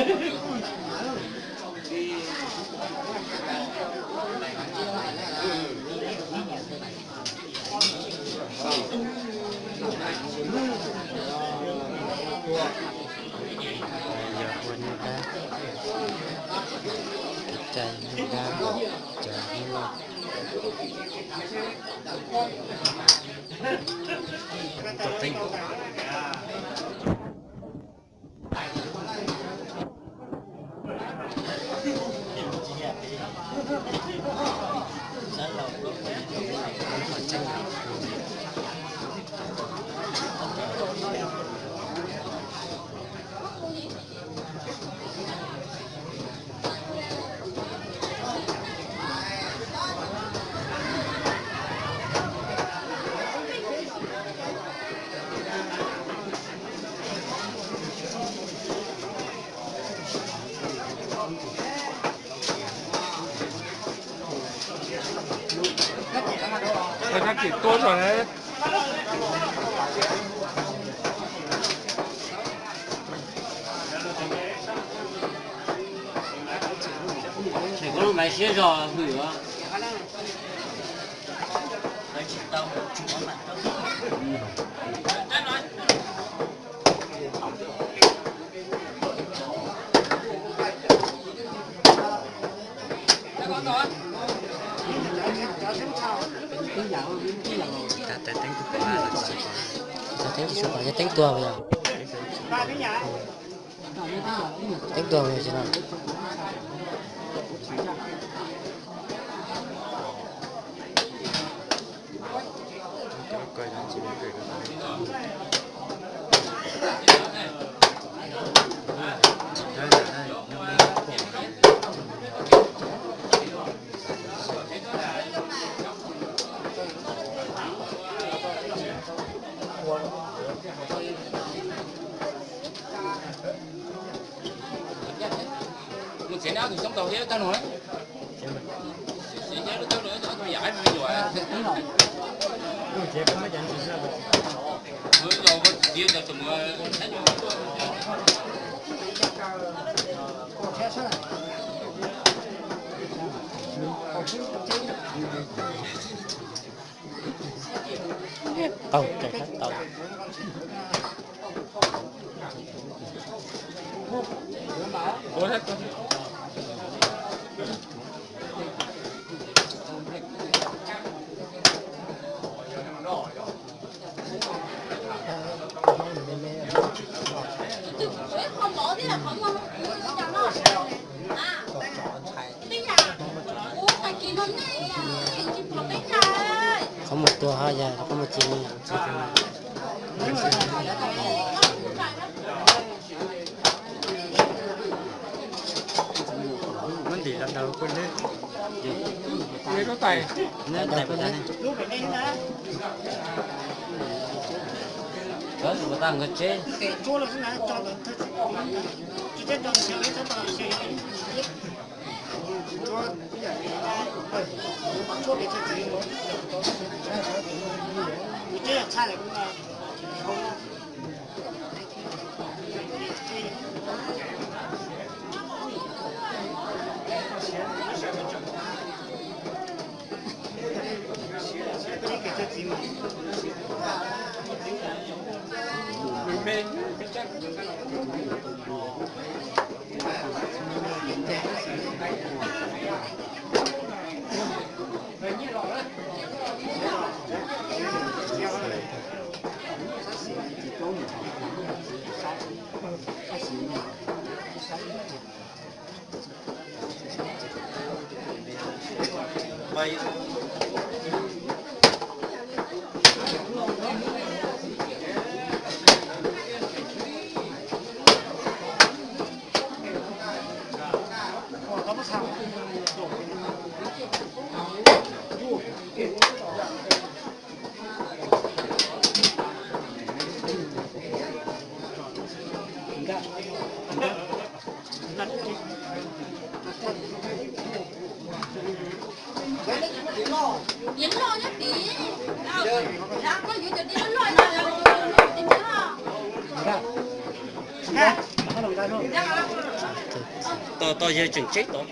Yog ua nyuj dab, kev cai nyuj dab, cov nyuj loj. Kab tsis tuab zog ne. Koj lub npaiv siab zog hwm os. Teeb tuag yog, teeb tuag yog tsis no. Mus txiav ob tug xyoob tau thiab tag no. Tau, tau, tau. Qhov muag tuag hab yog qhov muag ci li. Muab ntim los daus kuj lwb. Tais, tais, tais. Tau yawg tseem tseb tod.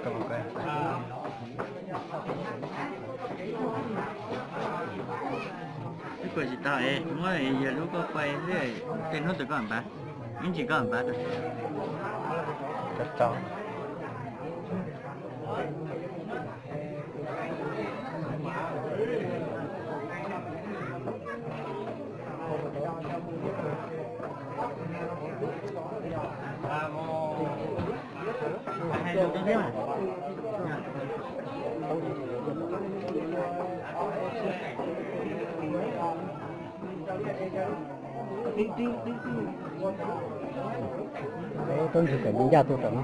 Wb kuas tsis tau es muab yog lub koj quay tej hnub twg koj npav, ib ntsis koj npav rau. Tau ntsis kom ncaj tuaj tom no.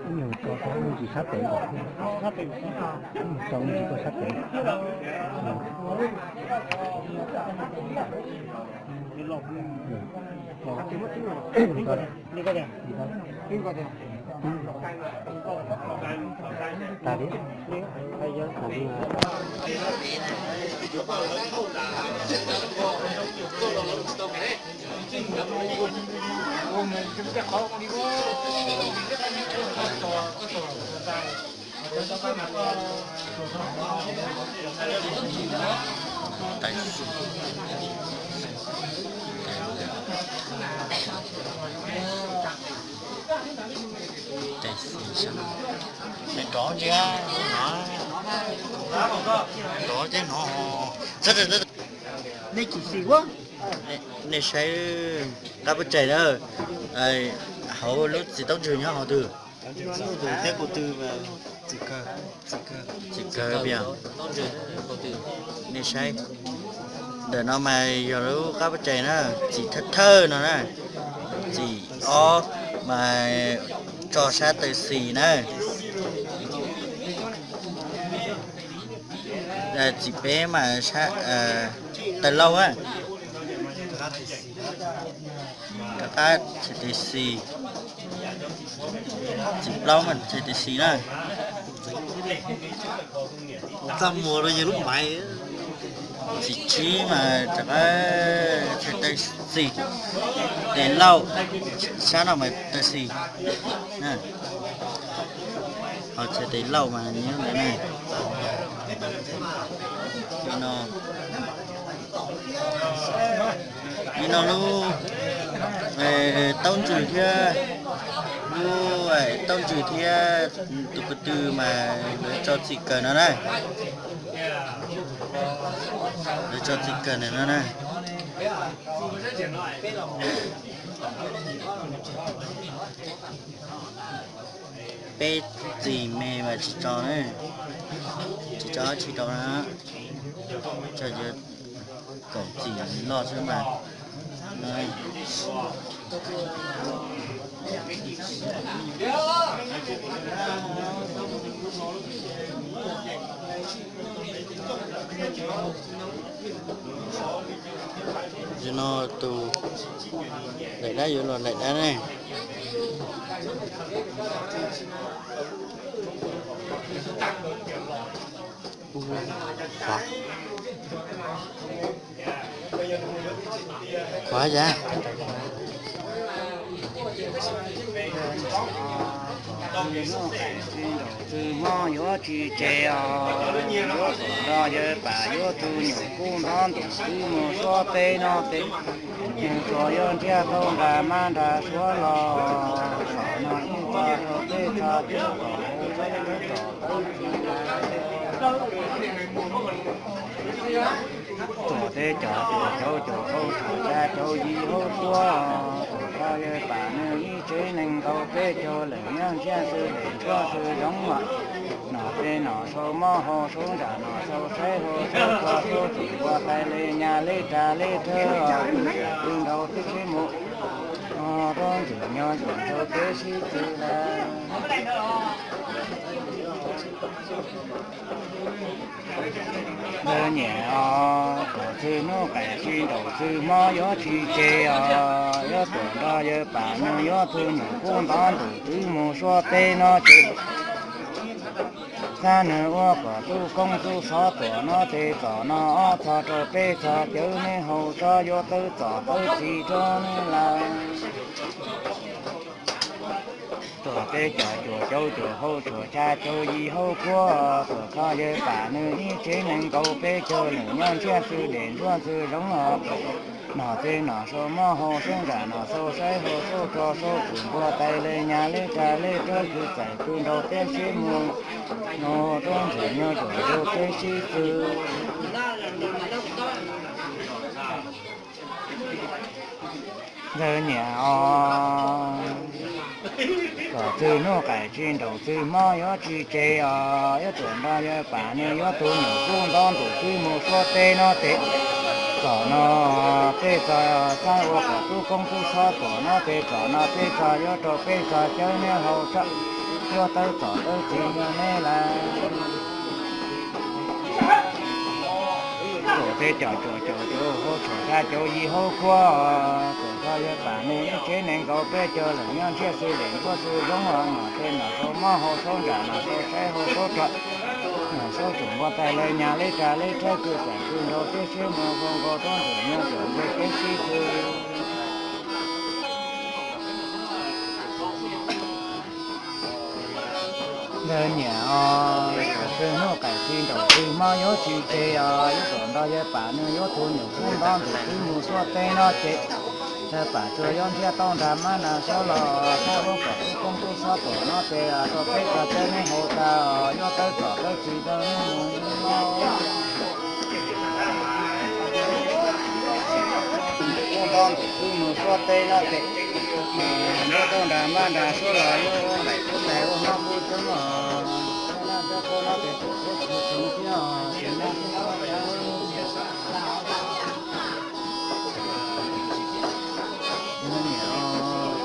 Ib nyuag tso tau ntsis sab pem, tso ntsis tuaj sab pem. Tas li. Rov ntsia no, rov ces no. Nej tsis xis ua, nej saib qab pub tsaig na, hauv lub txiv taub ntswg nyob hauv twg? Tus thiab kuv twg mas. Txiv kawg, nej saib, ntawm no mas yog lub qab pob tsaig na, txim thawj thawj no na, txim ob mas tso sab taw xis na, txim peb mas taw lauj na, rov qab txhais taw xis, txim plaub mas txhais taw xis na. Txaj muag rau yawg lub maiv. Txim tsib mas rov qab txhais taw xis, taw lauj, sab no mas taw xis, ho txhais taw lauj mas nyob ntawd na. Nim no lub taub ntsws thiab, lub taub ntsws thiab tus ko tw mas lawv tso txim kawg no na. Lawv tso txim kawg ntawm no na. Peb txim me mas tsis tso, tsis tso dab tsi rau na, tso kaum txim loj xwb mas. Tam sim no tus laim dab yuav los laim dab ne. Qhov yam txwg hmo yuav tsis tseg os, yuav tuag nrog yawg pam yuav tug nyuam kub ntob ntus twb mus suab teb no ces, nws tsuas yuav nrhiav tau nra mab nra suav los, tom no ib txog rau peb txog cawv kom hauv teb txog tawv txi. Tuam teb cov cuam cauv cuam hauj tshuam xya cauv yim hauj kuab, tuam txog yawg pam nws ib tsev neeg nkaus peb caug leej nyob ntsiag xwb leej ntsuab xwb zoov os. Nom tej nom sau mob hau saub nram nom sau saib hau saub tso saub tsim npua tais le nyas le ras le thawj os, kwv txais kwv nraug tib sib mus, rub ntxwm nyob ntxwm nraug kev sib tw lawm. Ntxawg nyiam os, kom txwg hnub qaim tsis nraum txwg hmo yuav tsis tseg os, yuav tuam nrog yawg pam nws yuav tug nyuam kub ntov ntuj twb mus suab teb no ces, xab nws ua kom tub koob tub xov tuam no ces txom no ob txog rau peb txog cawv neb haus tso yuav tawv txom tawv txi rau neb lawm. Tuam teb cov cuam cauv cuam hauj tshuam xya cauv yim hauj kuab, tuam txog yawg pam nws ib tsev neeg nkaus peb caug leej nyob ntsiag xwb leej ntsuab xwb zoov os. Nom tej nom sau mob hau saub nram nom sau saib hau saub tso saub tsim npua tais le nyas le ras le thawj kwv txais kwv nraug tib sib mus, rub ntxwm nyob ntxwm nraug kev sib tw. Ntxawg nyiam os, kom txwg hnub qaim tsis nraum txwg hmo yuav tsis tseg os, yuav tuam nrog yawg pam nws yuav tug nyuam kub ntov ntuj twb mus suab teb no ces, txom no peb txog xab ua kom tub koob tub xov tuam no ces txom no peb txog yuav rau peb txog cawv neb haus tso yuav tawv txom tawv txi rau neb lawm. Tuam teb cov cuam cauv cuam hauj tshuam xya cauv yim hauj kuab, tuam txog yawg pam nws ib tsev neeg nkaus peb caug leej nyob ntsiag xwb leej ntsuab xwb zoov os. Nom tej nom sau mob hau saub nram nom sau saib hau saub tso, nom saub tsim npua tais le nyas le ras le thawj kwv txais kwv nraug tib sib mus hau nkaus rub ntxwm nyob ntxwm nraug kev sib tw. Ntxawg nyiam os, kom txwg hnub qaim tsis nraum txwg hmo yuav tsis tseg os, yuav tuam nrog yawg pam nws yuav tug nyuam kub ntov ntuj twb mus suab teb no ces, yawg pam tsuas yuav nrhiav tau nra mab nra suav los, xab ua kom tub koob tub xov tuam no ces rau peb txog cawv neb haus tso yuav tawv txom tawv txi rau neb mus. Kub ntov ntuj twb mus suab teb no ces, nrhiav tau nra mab nra suav los yuav ua nplaim kub tais ua hmab kub coob os. Ua no ces txhua txhua txhua thiab, tsis noj thiab. Niam,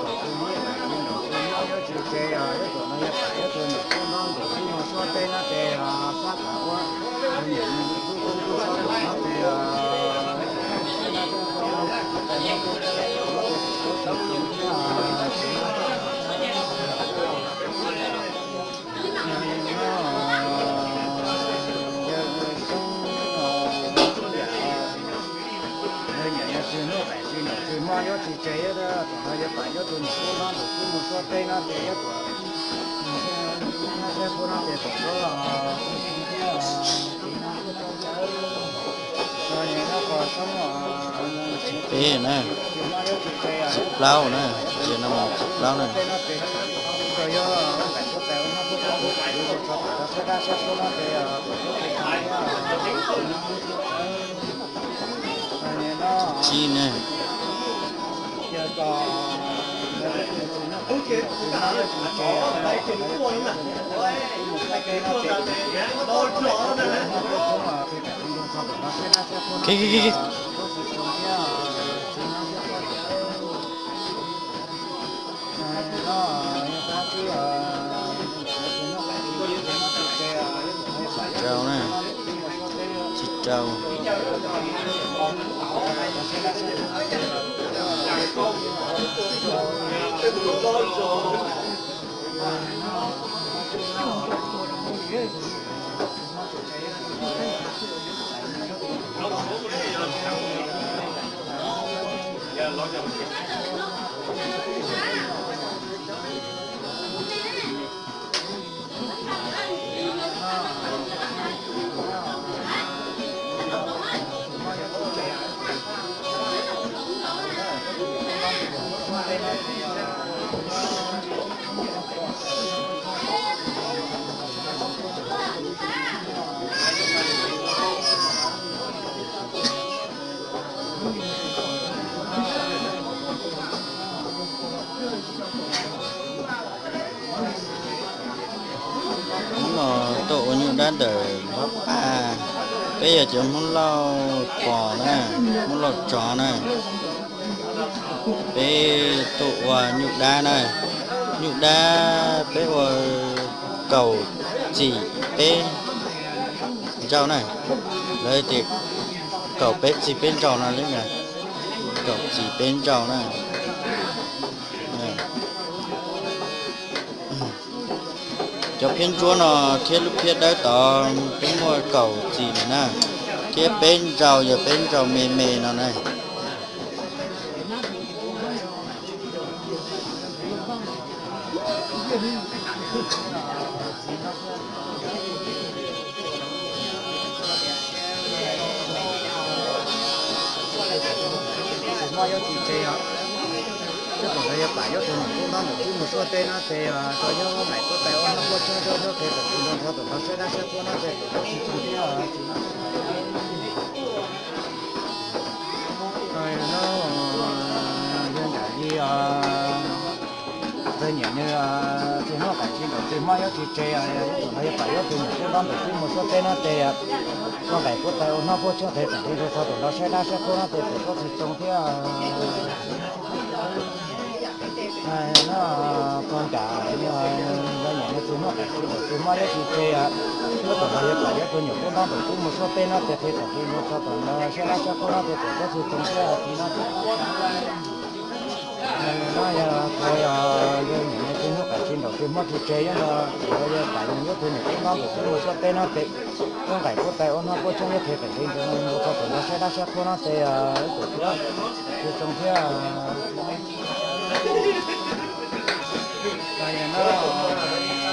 kom tus muab pam tsis nraum tus muab yuav tsis tseg os, yuav kom no yog pam yuav tus niam tub ntab nraum tub mus suab teb no ces xab pam ua, niam tub tub tub xab pam no ces Nws nyiam yog tsis hnub pam tsis nraum tsis muab yuav tsis tseg, yuav thaum no yuav pam yuav tus niam tub ntab nraum tub mus suab teb no ces yuav kom, thiab pub no ces kom tau, peb na, tsis plaub na, ces no tsis plaub na. Tsib ne. Tsis rau na, tsis rau. Hnub no tuaj ua nyuj dab ntawm Npab Paj, peb yog cov Hmoob Lauj Pos na, Hmoob Lauj Tsov na. Peb tuaj ua nyuj dab na, nyuj dab peb ua kaum txim peb ntsau na, lawv tias kaum peb txim peb ntsau no li na, kaum txim peb ntsau na. Cov phiab ntsuab no thiab lub phiab dawb tod twb muaj kaum txim na, thiab peb ntsau yog peb ntsau me me no na. Tsis muaj yuav tsis tseg os. Cov thaum ntawd yog pam yuav tus niam tub ntab nraum tub mus suab teb no ces tau nyob maim puab tais ua noj puab tshuab nyob nyob pem tawm tus nrog nrog tus nrog siab dab siab puab no ces tus tsis tseg thiab. Yog nram li ntxawg nyiam nws tsis muaj pam tsis nraum tsis muaj yuav tsis tseg, yog thaum ntawd yog pam yuav tus niam tub ntab nraum tub mus suab teb no ces tau maim puab tais ua noj puab tshuab pem tawm tus nrog txog tus nrog siab dab siab puab no ces tus tsis tseg thiab. No txog nram li ntxawg nyiam nws tsis muaj pam tsis nraum tsis muaj yuav tsis tseg, yog thaum ntawd yog pam yuav tus niam tub ntab nraum tub mus suab teb no ces tau maim tus nrog txog tus nrog siab dab siab puab no ces tus tsis tseg thiab. No yog tau yog ntxawg nyiam nws tsis muaj pam tsis nraum tsis muaj tsis tseg, yog no thaum ntawd yog pam yog yuav tus niam tub ntab nraum tub mus suab teb no ces tau maim puab tais ua noj puab tshuab yuav tau maim tus nrog txog tus nrog siab dab siab puab no ces tus tsis tseg thiab. No